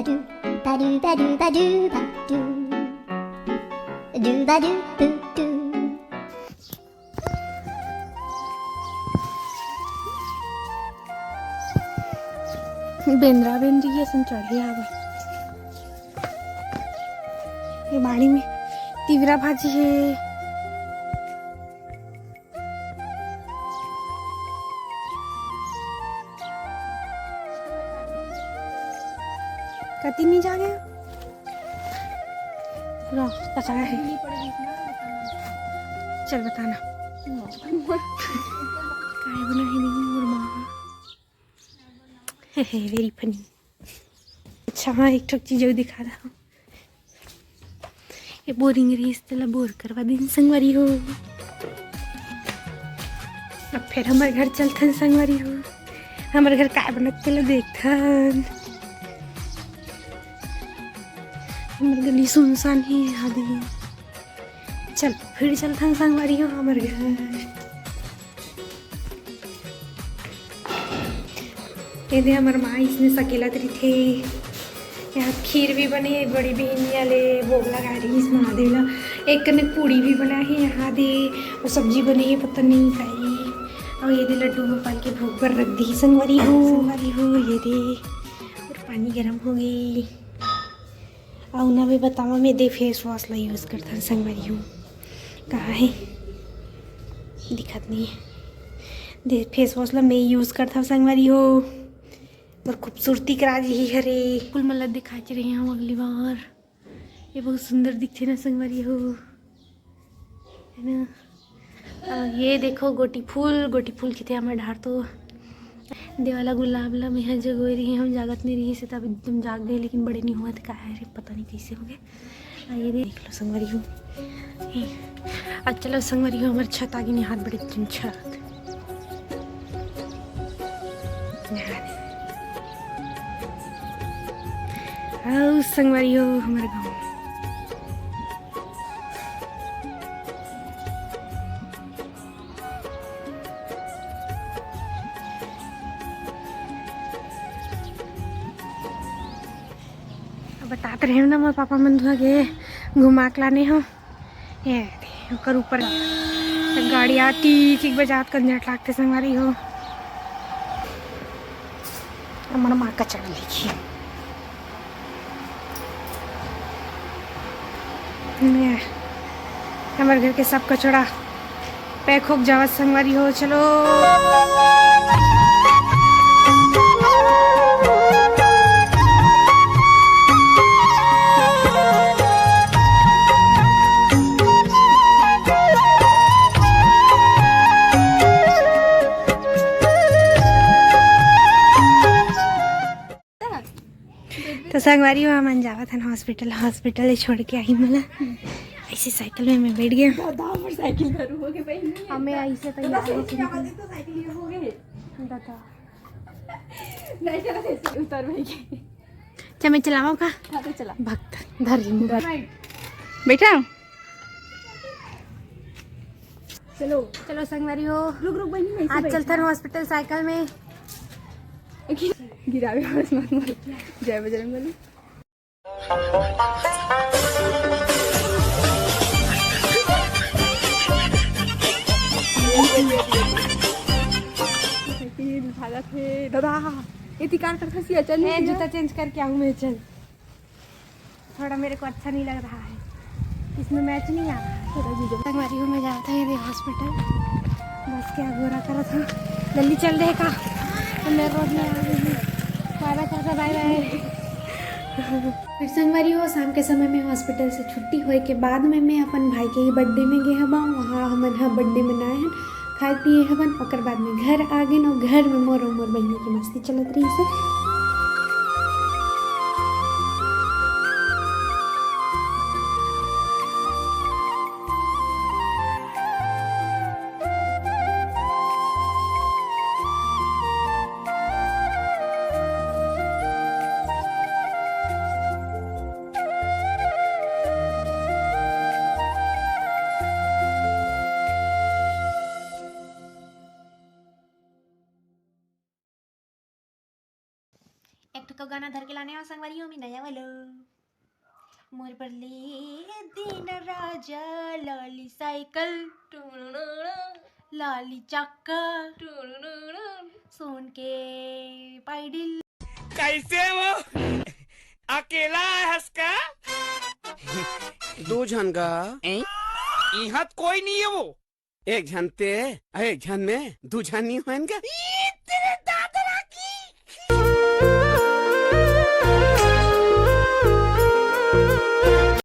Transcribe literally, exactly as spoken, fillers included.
Ba-doo, ba-doo, ba-doo, ba-doo, ba-doo. Do-ba-doo, boo-doo. बेंदरा बेंदरी असन चढ़े हावय। ये बाड़ी में तिवरा भाजी हे। कति नहीं जागे? रह, पकड़ा है। चल बताना। काय बना है नहीं मोर माँ। हे, हे, very funny। अच्छा, हाँ, एक ठो चीज अउ दिखा रहा हूँ। ये बोरिंग रहिस, तेला बोर करवा दिन संगवारी हो। अब फिर हमर घर चलथन संगवारी हो। हमर घर काय बनत तेला देखथन। हमर गली सुनसान हे आदि। चल, फिर चलथन संगवारी हो हमर घर। एदे हमर माँ इसने सकेलत रहिथे। यहाँ खीर भी बने, बड़ी बहिनिया ले भोग लगा रहिस महादेव ला। एक कने पूड़ी भी बना हे यहाँ दे, अउ सब्जी बने हे, पता नहीं काई। अउ ये दे लड्डू गोपाल के भोग बर रख दी संगवारी हो, संगवारी हो, ये दे। और पानी गरम हो गई। अउ ना भी बतावा, मैं दे फेस वॉश ला यूज करथन संगवारी हो। कहाँ है? दिखत नहीं है। दे फेस वॉश ला मैं यूज करथव संगवारी हो। और खूबसूरती करा जी ही हरे। कुल मला दिखा के रही हूँ अगली बार। ये बहुत सुंदर दिखथे ना संगवारी हो, है ना? अउ ये देखो गोटी फूल, गोटी फूल किथे हमर डार तो। देवाला गुलाब ला मेहा जगोए रही हूँ, जागत नहीं रही से तब एकदम जाग गए, लेकिन बड़े नहीं हुआ था, का है रे, पता नहीं कैसे हो गए। अउ ये देख लो संगवारी हो, ये, अच्छा लो संगवारी हो, हमर छत आगे नहीं हाथ बड़े दिन छत। अउ संगवारी हो, हमर गाँव। अब बतात रहे हो ना, मोर पापा मन धुआ के घुमा के लाने हो। ये दे, ओकर ऊपर गाड़ी आती, किक बजात कंजट लागते संगवारी हो। हमर माँ कचरा लेके। ने, हमर घर के सब कचरा पैक होके जावत संगवारी हो, चलो। तो संगवारी हो, हमन जावत हन हॉस्पिटल, हॉस्पिटल ले छोड़ के आई मला। ऐसे साइकिल में मैं बैठ गया। दादा, हमर साइकिल धरू हो गए भाई। हमें ऐसे तैयार होके निकल। दादा। नहीं चला, ऐसे उतर भाई। अच्छा, मैं चलावा का? हाँ, तो चला। भक्त धर रही हूँ। बैठा। चलो। चलो संगवारी हो, रुक, रुक, बहिनी, मैं इसे आज बैठ चलथन हॉस्पिटल साइकिल में। गिरावे वाला मत, मत। जय बजरंग बली। साइकिल भागत हे, दादा। ये तिकार कर खसिया, चल ए, नहीं जूता चेंज करके आऊँ मैं, चल। थोड़ा मेरे को अच्छा नहीं लग रहा है, इसमें मैच नहीं आ रहा है। थोड़ा भी जो संगवारी हो, मैं जावत हूँ ये हॉस्पिटल। बस क्या गोरा करा था, जल्दी चल रहे का, तो मैं रोड में आ गई हूँ। बाय बाय करा था, बाय बाय। फिर संगवारी हो, शाम के समय में हॉस्पिटल से छुट्टी होए के बाद में मैं अपन भाई के ही बर्थडे में गे हवा। वहाँ हमन ह बर्थडे मनाए हन, खाए पिए हवन, ओकर बाद में घर आ गेन अउ घर में मोर अउ मोर बहिनी के मस्ती चलत रहिस हे। तो गाना धर के लाने आवा संगवारी हो, मैं नया वाला। मोर बर ले दिन राजा लाली साइकिल, लाली चक्का, सोन के पाइडिल। कैसे वो अकेला है हंसका? दो झन का। इहाँ त कोई नहीं है वो। एक झन ते, एक झन में दू झन नहीं होएन का?